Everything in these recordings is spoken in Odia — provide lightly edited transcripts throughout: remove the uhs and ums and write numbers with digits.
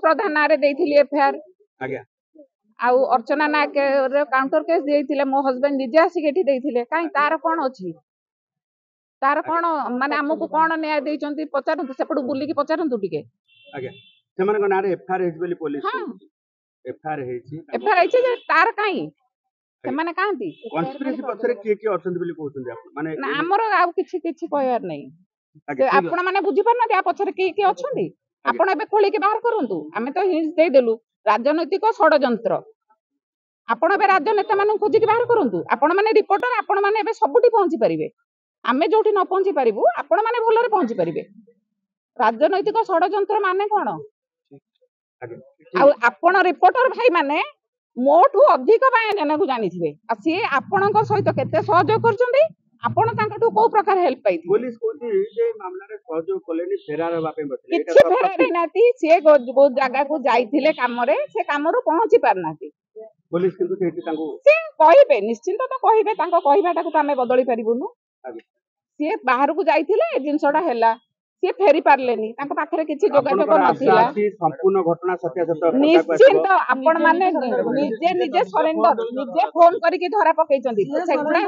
ପ୍ରଧାନ ନାଁରେ ଦେଇଥିଲି ଏଫଆଇଆର। ଆଉ ଅର୍ଚ୍ଚନା ନାୟକ କାଉଣ୍ଟର କେସ୍ ଦେଇଥିଲେ, ମୋ ହଜବେଣ୍ଡ ନିଜେ ଆସିକି ଏଠି ଦେଇଥିଲେ। କାହିଁ ତାର କଣ ଅଛି? ତାର କଣ ମାନେ ଆମକୁ କଣ ନ୍ୟାୟ ଦେଇଛନ୍ତି ପଚାରନ୍ତୁ, ସେପଟୁ ବୁଲିକି ପଚାରନ୍ତୁ ଟିକେ। ଆଜ୍ଞା, ସେମାନଙ୍କ ନାଁରେ ଏଫଆଇଆର ହେଇଛି ବୋଲି ପୋଲିସ ଏଫଆଇଆର ହେଇଛି। ଏଫଆଇଆର ହେଇଛି ଯେ ତାର କାହିଁ, ସେମାନେ କାହାନ୍ତି? କନସ୍ପିରେସି ପଛରେ କିଏ କିଏ ଅଛନ୍ତି ବୋଲି କହୁଛନ୍ତି ଆପଣ ମାନେ? ନା, ଆମର ଆଉ କିଛି କିଛି କହିବାର ନାହିଁ। ଆପଣ ମାନେ ବୁଝିପାରୁନାହାନ୍ତି ଆ ପଛରେ କିଏ କିଏ ଅଛନ୍ତି? ଆପଣ ଏବେ ଖୋଳିକି ବାହାର କରନ୍ତୁ। ଆମେ ତ ହିଣ୍ଟସ ଦେଇଦେଲୁ, ରାଜନୈତିକ ଷଡଯନ୍ତ୍ର। ଆପଣ ଏବେ ରାଜନେତା ମାନଙ୍କୁ ଖୋଜିକି ବାହାର କରନ୍ତୁ। ଆପଣ ମାନେ ରିପୋର୍ଟର, ଆପଣ ମାନେ ଏବେ ସବୁଠି ପହଞ୍ଚି ପାରିବେ। ଆମେ ଯୋଉଠି ନ ପହଞ୍ଚି ପାରିବୁ, ଆପଣ ମାନେ ଭଲରେ ପହଞ୍ଚି ପାରିବେ। ରାଜନୈତିକ ଷଡଯନ୍ତ୍ର ମାନେ କଣ? ଆଉ ଆପଣ ରିପୋର୍ଟର ଭାଇ ମାନେ ମୋଠୁ ଅଧିକ ବାୟାନାକୁ ଜାଣିଥିବେ, ଆଉ ସିଏ ଆପଣଙ୍କ ସହିତ କେତେ ସହଯୋଗ କରୁଛନ୍ତି, ଆପଣ ତାଙ୍କଠୁ କୋଉ ପ୍ରକାର ହେଲ୍ପ ପାଇଥିବେ। ପୋଲିସ କହୁଛି ଯେ ମାମଲାରେ ସହଯୋଗ କଲେନି, ଫେରାର ହେବା ପାଇଁ ବସିଲେ। କିଛି ଫେରାର ହେଇନାହାନ୍ତି। ସିଏ ଯୋଉ ଜାଗାକୁ ଯାଇଥିଲେ କାମରେ, ସେ କାମରୁ ପହଞ୍ଚି ପାରୁନାହାନ୍ତି। ପୋଲିସ କିନ୍ତୁ ସେଇଠି ତାଙ୍କୁ ସେ କହିବେ, ନିଶ୍ଚିନ୍ତ ତ କହିବେ, ତାଙ୍କ କହିବାଟାକୁ ତ ଆମେ ବଦଳି ପାରିବୁନୁ। ସିଏ ବାହାରକୁ ଯାଇଥିଲେ, ଏ ଜିନିଷଟା ହେଲା, ସିଏ ଫେରି ପାରିଲେନି, ତାଙ୍କ ପାଖରେ କିଛି ଯୋଗାଯୋଗ ନଥିଲା। ସମ୍ପୂର୍ଣ୍ଣ ଘଟଣା ସତ୍ୟାସତ୍ୟ ନିଶ୍ଚିନ୍ତ। ଆପଣ ମାନେ ନିଜେ ନିଜେ ସରେଣ୍ଡର, ନିଜେ ଫୋନ କରିକି ଧରା ପକେଇଛନ୍ତି। ସେଗୁଡା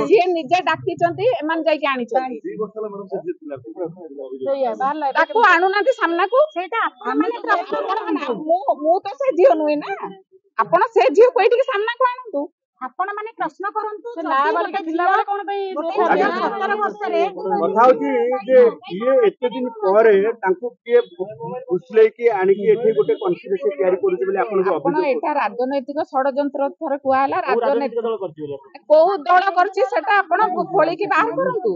ସିଏ ନିଜେ ଡାକିଛନ୍ତି, ଏମାନେ ଯାଇକି ଆଣିଛନ୍ତି। ତାକୁ ଆଣୁନାହାନ୍ତି ସାମ୍ନାକୁ। ମୁଁ ତ ସେ ଝିଅ ନୁହେଁ ନା, ଆପଣ ସେ ଝିଅକୁ ଏଇଠିକି ସାମ୍ନାକୁ ଆଣନ୍ତୁ। ଆପଣ ମାନେ ପ୍ରଶ୍ନ କରନ୍ତୁ। କଥା ହଉଛି ଯେ ଇଏ ଏତେ ଦିନ ପରେ ତାଙ୍କୁ କିଏ ଫୁସଲେଇକି ଆଣିକି ଏଠି ଗୋଟେ କନସ୍ପିରେସି ତିଆରି କରୁଛି ବୋଲି ଆପଣଙ୍କୁ ଆପଣ ଏଇଟା ରାଜନୈତିକ ଷଡଯନ୍ତ୍ର ଥରେ କୁହାହେଲା, ରାଜନୈତିକ କୋଉ ଦଳ କରିଛି ସେଟା ଆପଣ ଖୋଳିକି ବାହାର କରନ୍ତୁ।